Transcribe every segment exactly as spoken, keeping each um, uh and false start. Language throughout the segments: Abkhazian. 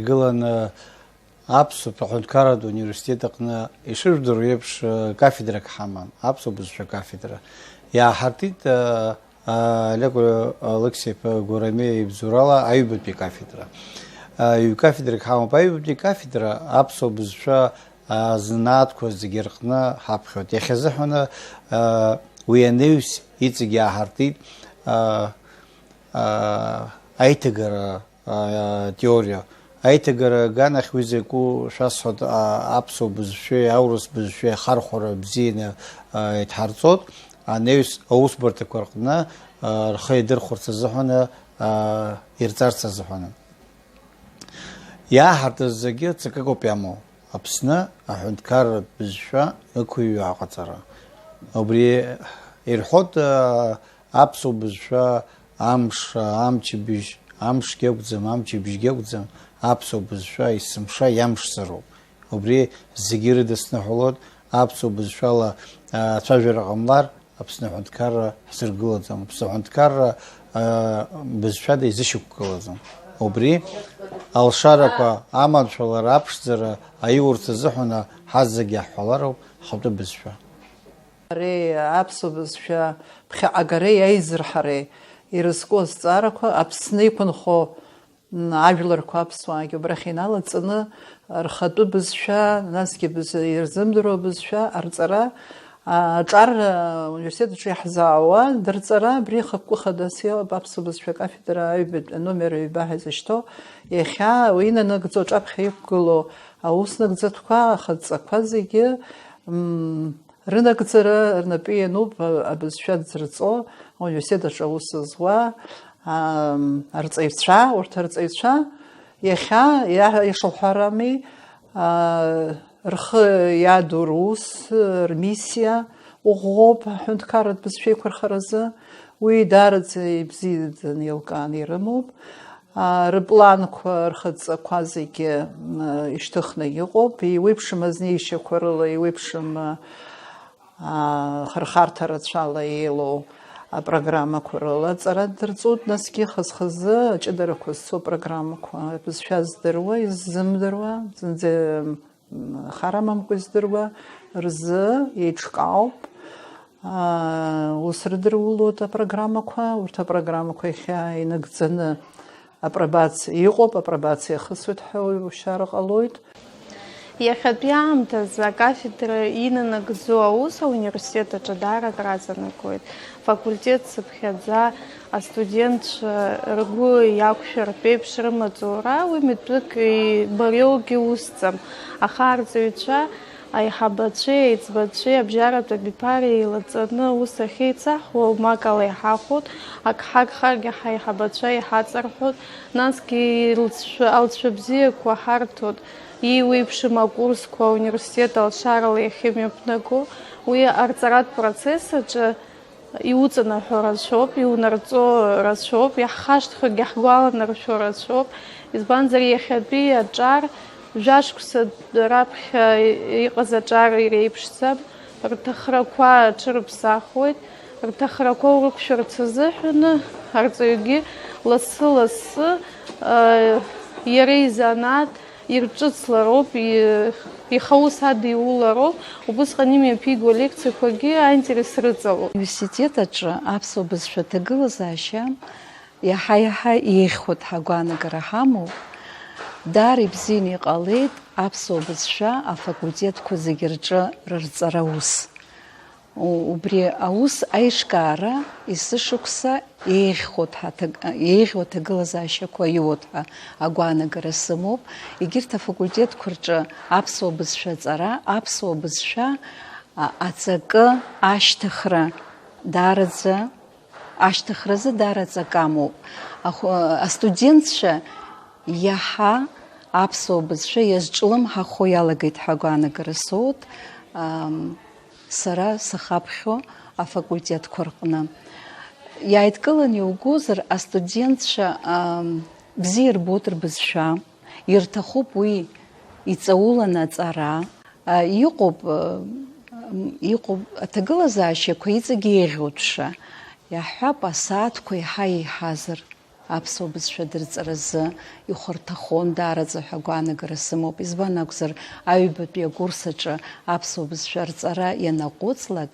Гыланы аԥсуа аҳәынҭқарратә университет аҟны ишыжәдыруа еиԥш, э, кафедрак ҳаман, аԥсуа бызшәа кафедра. Иааҳартит, э, э, Леко Алықьса-иԥа Гәарамиа ибзоурала аҩбатәи кафедра. Э, ҩ-кафедрак ҳамоуп. Аҩбатәи кафедра аԥсуа бызшәа, э, занааҭқәа зегьы рҟны ҳаԥхьоит. Иахьазыҳәаны, э, уи анаҩс иҵегь иааҳартит, э, э, аиҭагара атеориа. Аиҭагара аганахь уи закәу шәасҳәоит, а, аԥсуа бызшәеи аурыс бызшәеи ахархәара бзианы, а, иҭҳарҵоит, анаҩс аусбарҭақәа рҟны, а, рхы иадырхәарц азыҳәаны, а, ирҵарц азыҳәаны. Иааҳартыз зегьы ҵакык ауп иамоу, Аԥсны аҳәынҭқарратә бызшәа ықәыҩуа аҟаҵара. Убри ирҳәоит, а, аԥсуа бызшәа амш, амчыбжь, амшгьы акәӡам, амчыбжьгьы акәӡам, аԥсуа бызшәа есымша иамшзароуп. Убри зегьы ирыдысныҳәалоит, аԥсуа бызшәала, а, ацәажәара ҟамлар, Аԥсны аҳәынҭқарра ҳзыргылаӡом. Аԥсны аҳәынҭқарра, а, бызшәада изышьақәгылаӡом. Убри алшарақәа, аманшәалара, аԥшӡара аиурц азыҳәан ҳазегьы иаҳҳәалароуп ҳхатәы бызшәа. Ари аԥсуа бызшәа ԥхьаҟагареи аизырҳареи ирызку азҵаарақәа Аԥсны иқәынхо, м, ажәларқәа аԥсуаагьы убрахь иналаҵаны рхатәы бызшәа, насгьы быз-, ирзымдыруа бызшәа арҵара, а, аҿар, а, университет аҿы иаҳзаауа дырҵара, абри ахықәкы хадас иҟоуп аԥсуа бызшәа акафедра аҩбатә, аномер ҩба ҳәа изышьҭоу. Иахьа уи инанагӡо аҿаԥхьа иқәгылоу аус нагӡатәқәа, ахаҵақәа зегьы, м, рынагӡара рнапы иануп, а, абызшәа дзырҵо, ауниверситет аҿы аус зуа, ам, арҵаҩцәа, урҭ арҵаҩцәа иахьа иа-, ишаҳәарами, а, рхы иаду рус, рмиссиа ӷәӷәоуп аҳәынҭқарратә бызшәеиқәырхаразы. Уи даараӡа ибзиаӡаны еилкааны ирымоуп. А, рыпланқәа, рхаҵақәа зегьы, м, ишьҭыхны иҟоуп. Еиуеиԥшым азнеишьақәа рыла, еиуеиԥшым, а, а, хырхарҭа рацәала еилоу апрограммақәа рыла аҵара дырҵоит, насгьы хаз-хазы аҷыдарақәа зцу апрограммақәа, абызшәа здыруа, иззымдыруа, зынӡа, м, хар амамкәа издыруа рзы еиҿкаауп. Аа, ус рыдырулоит апрограммақәа, урҭ апрограммақәа иахьа инагӡаны апробациа иҟоуп, апробациа иахысуеит ҳәа уи ушьара ҟалоит. Иахьатәи аамҭазы акафедра инанагӡо аус ауниверситет аҿы даара акраҵанакуеит. Факультет цыԥхьаӡа астудентцәа ргәы иақәшәартә еиԥш рымаҵура, уи митәык ибариоугьы усӡам. Аха арҵаҩцәа, аиҳабацәеи аиҵбацәеи абжьаратә абиԥара еилаҵаны аус ахьеицаҳуа, умак ала иҳахәоит, ак ҳагхаргьы ҳаиҳабацәа иҳаҵарҳәоит, насгьы илҵшәа-, алҵшәа бзиақәа ҳарҭоит, иеиуеиԥшым акурсқәа ауниверситет алшарала иахьымҩаԥнаго, уи арҵаратә процесс аҿы иуҵанаҳәо рацәоуп, иунарҵо рацәоуп, иаҳхашҭхьоугьы иаҳгәаланаршәо рацәоуп, избанзар, иахьатәи аҿар, жәашықәса раԥхьа иҟаз аҿар иреиԥшӡам, рҭахрақәа аҽырыԥсахуеит, рҭахрақәа урықәшәарц азыҳәаны арҵаҩгьы лассы-лассы, э, иара изанааҭ ирҿыцлароуп, и-, ихаус адиулароуп, убысҟан имҩаԥиго алекциақәагьы аинтерес рыҵалоит. Ауниверситет аҿы аԥсуа бызшәа аҭагылазаашьа иаҳа-иаҳа еиӷьхоит ҳәа агәаанагара ҳамоуп. Даара ибзианы иҟалеит аԥсуа бызшәа афакультетқәа зегьы рҿы рырҵара аус. У-, убри аус аиҿкаара есышықәса еиӷьхоит ҳәа аҭаг-, еиӷьу аҭагылазаашьақәа иоуеит ҳәа агәаанагара сымоуп. Егьырҭ афакультетқәа рҿы аԥсуа бызшәа аҵара, аԥсуа бызшәа, а, аҵакы ашьҭыхра даараӡа, ашьҭыхразы даараӡа акы амоуп. Ахә-, астудентцәа иаҳа аԥсуа бызшәа иазҿлымҳахо иалагеит ҳәа агәаанагара соуеит, ам, сара сахаԥхьо афакультетқәа рҟны. Иааидкыланы иугозар, астудентцәа, ам, бзиа ирбоит рбызшәа, ирҭахуп уи иҵауланы аҵара. А, иҟоуп, а, м, иҟоуп аҭагылазаашьақәа иҵегь еиӷьуп ша. Иаҳҳәап, асааҭқәа еиҳа еиҳазар. Аԥсуа бызшәа дырҵаразы ихәарҭахон даараӡа ҳәа агәаанагара сымоуп. Избан акәзар, аҩбатәи акурс аҿы аԥсуа бызшәа рҵара ианаҟәыҵлак,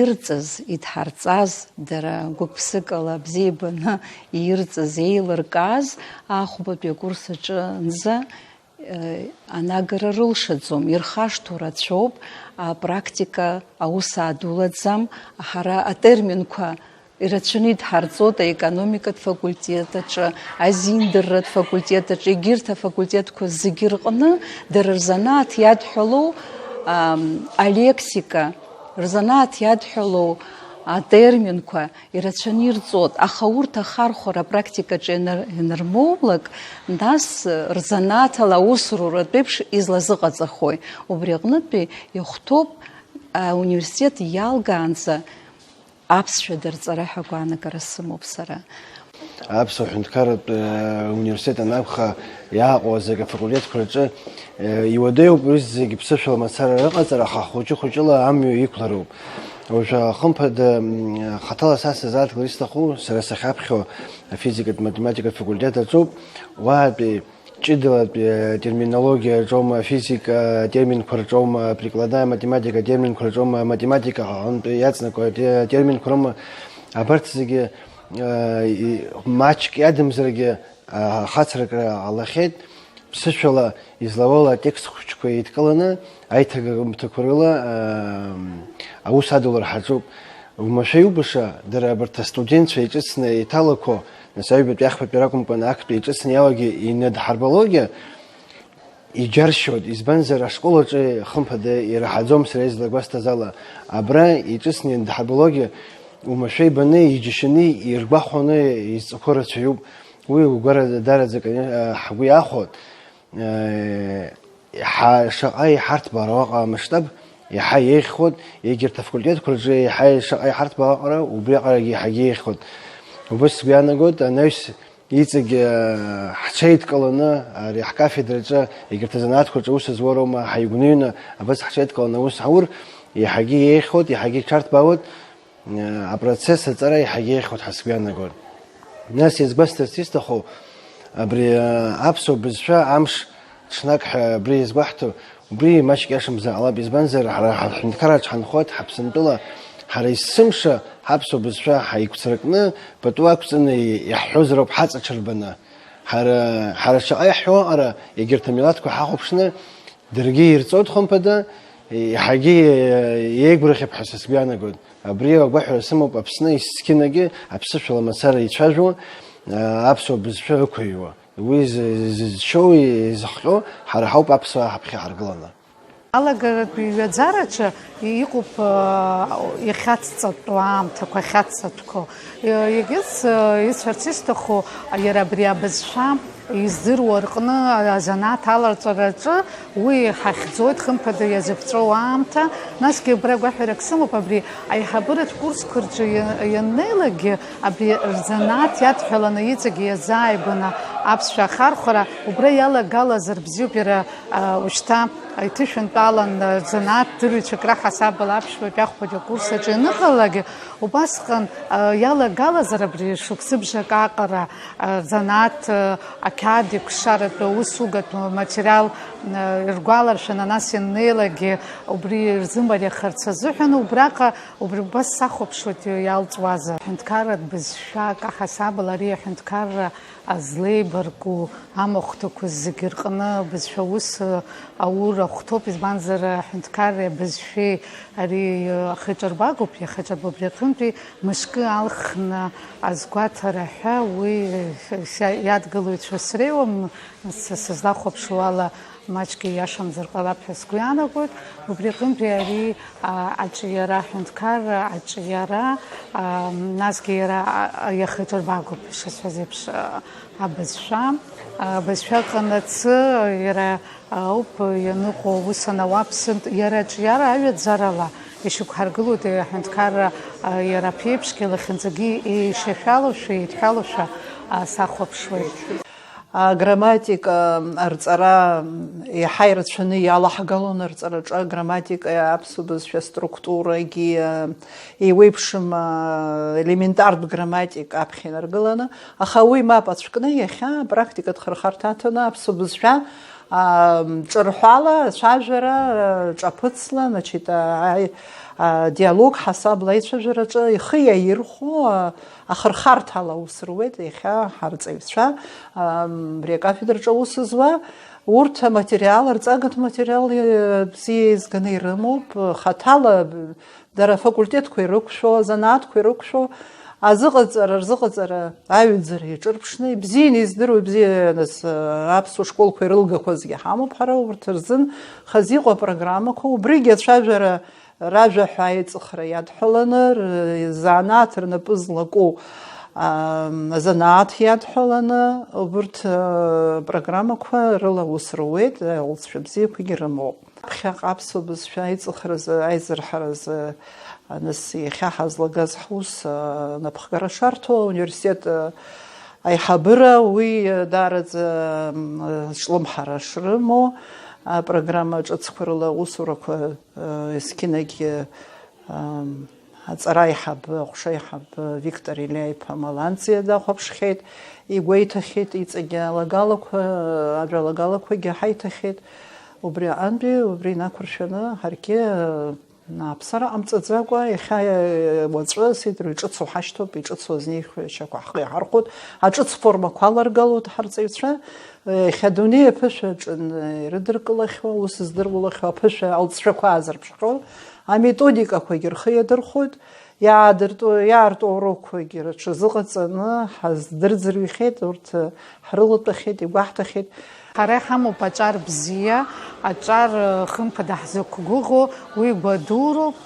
ирҵаз, идҳарҵаз, дара гәык-ԥсыкала бзиа ибаны ирҵаз, еилыркааз, ахәбатәи акурс аҿынӡа анагара рылшаӡом, ирхашҭуа рацәоуп, апрактика аус адулаӡам, ҳара атерминқәа ирацәаны идҳарҵоит аекономикатә факультет аҿы, азиндырратә факультет аҿы, егьырҭ афакультетқәа зегьы рҟны дара рзанааҭ иадҳәалоу, ам, алексика, рзанааҭ иадҳәалоу атерминқәа ирацәаны ирҵоит, аха урҭ ахархәара апрактикаҿы ианыр-, ианырмоулак, нас, рзанааҭ ала аус руратә еиԥш излазыҟаҵахои? Убри аҟнытәи иахәҭоуп, ауниверситет иалгаанӡа аԥсшәа дырҵара ҳәа агәаанагара сымоуп сара. Аԥсуа ҳәынҭқарратә, э, университет анакәха, иааҟоу зегь афакультетқәа рҿы, э, иуадаҩуп уи зегь ԥсышәала мацара рыҟаҵара, аха хәыҷы-хәыҷыла амҩа иқәлароуп. Уажәы, хымԥада, м, хаҭала са сазааҭгылар исҭаху, сара сахьаԥхьо афизикатә математикатә факультет аҿоуп, уаатәи ҷыдалатәи, э, терминологиа рҿоума, афизика терминқәа рҿоума, прикладная математика терминқәа рҿома, аматематика аҟынтәи иаҵанакуа те-, терминқәа роума, абарҭ зегьы, э, и-, маҷк иадамзаргьы, а, ахацыркра ҟалахьеит, ԥсышәала излауала атекст хәыҷқәа еидкыланы, аиҭагамҭақәа рыла, э, аус адулар ҳаҿуп. Уамашәа иубаша, дара абарҭ астудентцәа иҿыцны иҭалақәо, нас аҩбатәи ахԥатәи ракәымкәан, актәи иҿыцны иалагьы иныдҳарбалогьы, иџьаршьоит, избанзар, ашкол аҿы, хымԥада, ираҳаӡом сара излагәасҭаз ала. Абра иҿыцны иандаҳбалогьы, уамашәа ибаны, иџьашьаны, иргәахәаны изҵақәо рацәаҩуп. Уи угәарадараӡак, э, ҳгәы иахәоит. Э, иаҳа шаҟа иҳарҭбаау аҟара амасштаб иаҳа еиӷьхоит, егьырҭ афакультетқәа рҿы иаҳа шаҟа иҳарҭбаау аҟара, убриаҟарагьы иаҳагьы еиӷьхоит. Убас сгәы иаанагоит, анаҩс иҵегь, э, ҳҽеидкыланы, ари ҳкафедраҿы, егьырҭ азанааҭқәа рҿы аус зуа роума, ҳаигәныҩны абас ҳҽеидкыланы аус ҳаур, иаҳагьы еиӷьхоит, иаҳагьы иҽарҭбаауеит. Апроцесс аҵара иаҳагьы еиӷьхоит ҳәа сгәы иаанагоит. Нас иазгәасҭарц исҭаху, абри аԥсуа бызшәа амш ҽнак ҳәа абри иазгәаҳҭо, убри маҷк иашамзар ҟалап, избанзар, ҳара ҳаҳәынҭқарраҿ ҳанхоит, ҳаԥсынтәыла, ҳара есымша ҳаԥсуа бызшәа ҳаиқәцракны, пату ақәҵаны иаҳҳәозароуп ҳаҵаҽырбаны. Ҳара, ҳара шаҟа иаҳҳәо аҟара, егьырҭ амилаҭқәа ҳахәаԥшны, даргьы ирҵоит, хымԥада, еиҳагьы еигәырӷьап ҳәа са сгәы иаанагоит. Абри агәаҳәара сымоуп, Аԥсны есқьынагьы аԥсышәала мацара ицәажәо, аԥсуа бызшәа ықәыҩуа. Уи зы-, зызшьоу, изыхҟьо ҳара ҳауп аԥсуаа ҳаԥхьа ҳаргыланы. Алагаратә иҩаӡараҿы иҟоуп, а, иахьацҵатәу аамҭақәа, ахьацҵатәқәоу. Егьыс, а, исҳәарц исҭаху, иара абри абызшәа издыруа рҟны азанааҭ аларҵараҿы уи ҳахьӡоит, хымԥада, иазыԥҵәоу аамҭа. Насгьы абра гәаҳәарак сымоуп, абри аиҳабыратә курсқәа рҿы иа-, ианнеилакгьы, абри рзанааҭ иадҳәаланы иҵегьы иазааигәаны аԥсшәа ахархәара убра иалагалазар бзиоуп, иара, а, ушьҭа иҭышәынтәалан, а, занааҭ дырҩцәак раҳасабала аԥшьбатәи ахәбатәи акурс аҿы ианыҟалалакгьы, убасҟан, а, иалагалазар абри шықәсыбжак аҟара, а, занааҭ, а, ақьаад еиқәшаратә аусугатә материал, а, ргәаларшәаны, нас ианнеилакгьы убри рзымариахарц азыҳәан, убраҟа, убри убас сахәаԥшуеит иалҵуазар. Ҳәынҭқарратә бызшәак аҳасабала ари аҳәынҭқарра азлеибарку амахәҭақәа зегьы рҟны абызшәа аус аур ахәҭоуп, избанзар, аҳәынҭқарреи абызшәеи ари ахаҿырбагоуп, иахаҿырбо абри аҟынтәи мышкы алхны азгәаҭара ҳәа уи са иадгылоит ҳәа среиуам, са сызлахәаԥшуа ала, маҷк ииашамзар ҟалап ҳәа сгәы иаанагоит. Убри аҟынтәи ари, а, аҿиара, аҳәынҭқарра аҿиара, а, насгьы иара, а, иахаҿырбагоуп, ишысҳәаз еиԥш, а, абызшәа. А, абызшәа ҟанаҵы иара ауп ианыҟоу, ус анауа Аԥсынтә иара аҿиара аҩаӡарала ишьақәҳаргылоит аҳәынҭқарра, а, иара аԥеиԥшгьы лахьынҵагьы еишьашәалоушәа, еидҳәалоушәа, а, сахәаԥшуеит. Аграмматика арҵара еиҳа ирацәаны иалаҳгалон арҵараҿы, аграмматика, аԥсуа бызшәа структурагьы еиуеиԥшым, елементартә грамматика аԥхьа инаргыланы, аха уи мап ацәкны иахьа апрактикатә хырхарҭа аҭаны аԥсуа бызшәа ҿырҳәала ацәажәара ҿаԥыцла, значит, адиалог ҳасабла аицәажәараҿы ихы иаирхәо ахырхарҭала аус руеит иахьа ҳарҵаҩцәа, абри акафедраҿы аус зуа. Урҭ аматериал, арҵагатә материал бзиа еизганы ирымоуп, хаҭала дара афакультетқәа ирықәшәо, азанааҭқәа ирықәшәо, азыҟаҵара, рзыҟаҵара аҩаӡара иҿырԥшны, ибзианы издыруа, ибзианыс аԥсуа школқәа ирылгақәазгьы ҳамоуп ҳара, урҭ рзын хазы иҟоу апрограммақәа, убригьы ацәажәара ражәа ҳәа аиҵыхра иадҳәаланы, рзанааҭ рнапы злаку, аа, азанааҭ иадҳәаланы, убырҭ, аа, программақәа рыла аус руеит, аусшәа бзиақәагьы рымоуп. Ԥхьаҟа аԥсуа бызшәа аиҵыхразы, аизырҳаразы, аныс иахьа ҳазлагаз ҳус, аа, напхгара шарҭо, ауниверситет, аа, аиҳабыра уи, даараӡа, м, ҿлымҳара шрымоу, апрограмма ҿыцқәа рыла аусурақәа Есқьынагь, ам, аҵара аиҳабы, аҟәша аиҳабы Виктор Илиа-иԥа Маланциа дахәаԥшхьеит, игәеиҭахьеит, иҵегьы алагалақәа, ажәалагалақәагьы ҳаиҭахьеит. Убри аҟынтәи, убри инақәыршәаны ҳаргьы, ааԥсара ҟамҵаӡакәа, иахьа, уаҵәы сеидроу иҿыцу ҳашьҭоуп, иҿыцу азнеихьчақәа ҳхы иаҳархәоит, аҿыц формақәа аларгалоит ҳарҵаҩцәа. Иахьа адунеи аԥышәа аҿы ирыдыркылахьоу, аус здырулахьоу аԥышәа алҵшәақәа аазырԥшхьоу аметодикақәагьы рхы иадырхәоит, иаадыртәу, иаарту урокқәагьы рҽазыҟаҵаны ҳаздырӡырҩхьеит, урҭ ҳрылатәахьеит, игәаҳҭахьеит. Ҳара иҳамоуп аҿар бзиа, аҿар, хымԥада, ҳзықәгәыӷуа, уи гәадуроуп.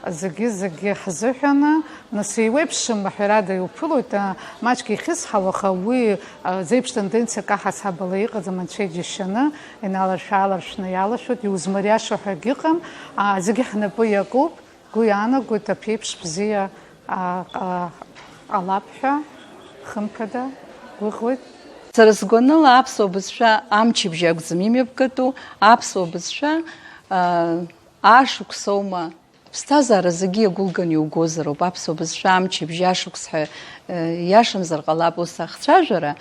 Зегьы-зегьы ҳзыҳәаны, нас, еиуеиԥшым, ҳәарада, иуԥылоит, а, маҷк ихьысҳау, аха уи, а, зеиԥш тенденциак аҳасабала иҟаӡам, анцәа иџьашьаны, иналаршә-ааларшәны иалашәоит, иузмариашо ҳәагьы ыҟам, а, зегьы ҳнапы иакуп, сгәы иаанагоит, аԥеиԥш бзиа, а, ҟа-, ҟалап ҳәа, хымԥада, гәыӷуеит. Сара сгәаныла аԥсуа бызшәа амчыбжь акәӡам имҩаԥгатәу, аԥсуа бызшәа, а, ашықәсоума, Аԥсҭазаара зегьы иагәылганы иугозароуп, аԥсуа бызшәа амчыбжь ашықәс ҳәа, э, иашамзар ҟалап ус ахцәажәара,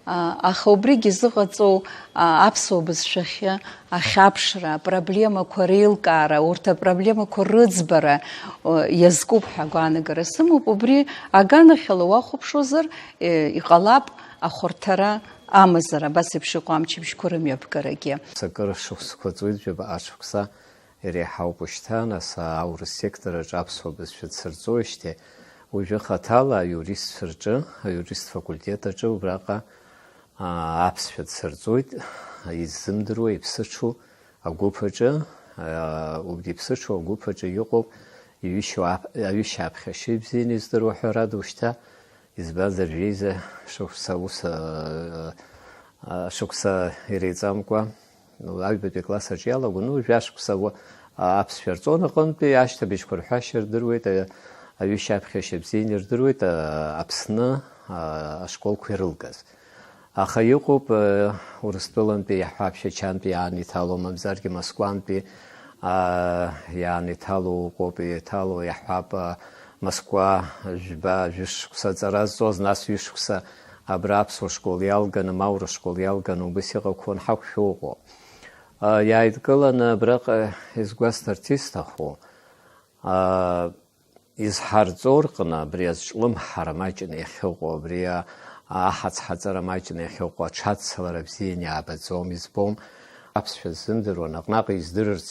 а, аха убригьы зыҟаҵоу, а, аԥсуа бызшәахьы ахьаԥшра, апроблемақәа реилкаара, урҭ апроблемақәа рыӡбара, о, иазкуп ҳәа агәаанагара сымоуп. Убри аганахьала уахәаԥшуазар, э, иҟалап ахәарҭара амазар, абас еиԥш иҟоу амчыбжьқәа рымҩаԥгарагьы. Акыр шықәсқәа ҵуеит, жәаба ашықәса. Иреиҳауп ушьҭа, нас, аурыс сектор аҿы аԥсуа бызшәа дсырҵоижьҭеи, уажәы хаҭала аиуристцәа рҿы, аиурист факультет аҿы убраҟа, аа, аԥсшәа дсырҵоит, иззымдыруа иԥсыҽу агәыԥ аҿы, аа, убри иԥсыҽу агәыԥ аҿы иҟоуп, иҩышьо ап-, аҩышьа аԥхьашьа ибзианы издыруа, ҳәарада, ушьҭа, избанзар, жәеиза шықәса ус, аа, аа, шықәса иреиҵамкәа, аҩбатәи акласс аҿы иалаго, ну, жәашықәса уа-, а, аԥсшәа рҵон аҟынтәи, ашьҭыбжьқәа рҳәашьа рдыруеит, а, аҩышьа аԥхьашьа бзианы ирдыруеит, а, Аԥсны, а, ашколқәа ирылгаз. Аха иҟоуп, а, Урыстәылантәи иаҳҳәап, Шьачантәи иааны иҭало, мамзаргьы Москвантәи, а, иааны иҭало уҟоуп, иҭало иаҳҳәап, а, Москва, жәба, жәышықәса аҵара зҵоз, нас ҩышықәса абра аԥсуа школ иалганы, ма аурыс школ иалганы, убас иҟақәоу анҳақәшәо ыҟоуп. А, иааидкыланы абраҟа изгәасҭарц исҭаху, а, изҳарҵо рҟны абри азҿлымҳара маҷны иахьыҟоу, абри, а, аҳаҵҳаҵара маҷны иахьыҟоу, аҽацалара бзианы иаабаӡом, избом. Аԥсшәа ззымдыруа наҟ-наҟ издырырц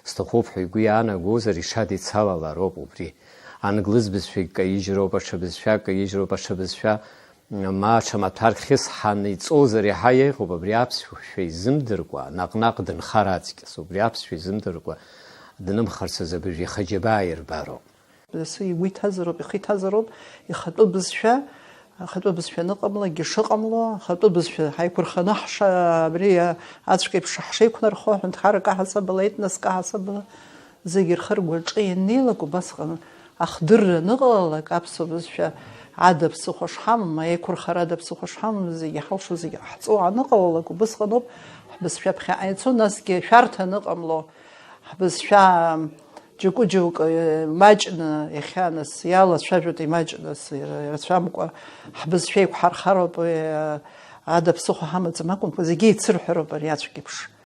сҭахуп ҳәа игәы иаанагозар, иҽадицалалароуп убри. Англыз бызшәа икаижьроуп, аҽа бызшәа каижьроуп, аҽа бызшәа, ма аҽа маҭәар хьысҳаны иҵозар, иаҳа еиӷьуп абри аԥсшәа изымдыркәа, наҟ-наҟ дынхар аҵкьыс, убри аԥсшәа изымдыркәа днымхарц азы абыржә ихы џьабаа ирбароуп. Дасу игәы иҭазароуп, ихы иҭазароуп, ихатәы бызшәа, ахатәы бызшәа аныҟамлагьы шыҟамло, ахатәы бызшәа ҳаиқәырханы ҳша-, абри ацәкеиԥш ҳшеиқәнархо, аҳәынҭқарра каҳасабала, етнос каҳасабала, зегьы рхы ргәаҿы ианнеилак, убасҟан ахдырра аныҟалалак, аԥсуа бызшәа Ада ԥсыхәа шҳамам, аиқәырхара ада ԥсыхәа шҳамам, зегьы ҳалшо зегьы ҳҵо аныҟалалак, убысҟаноуп ҳбызшәа ԥхьаҟа ицо, насгьы шәарҭа аныҟамло, ҳбызшәа џьоукы-џьоукы маҷны, иахьа нас иалацәажәоит, имаҷны, рацәамкәа ҳбызшәа еиқәҳархароуп, ада ԥсыхәа ҳамаӡам акәымкәа, зегьы еицырҳәароуп ари ацәгьеиԥш.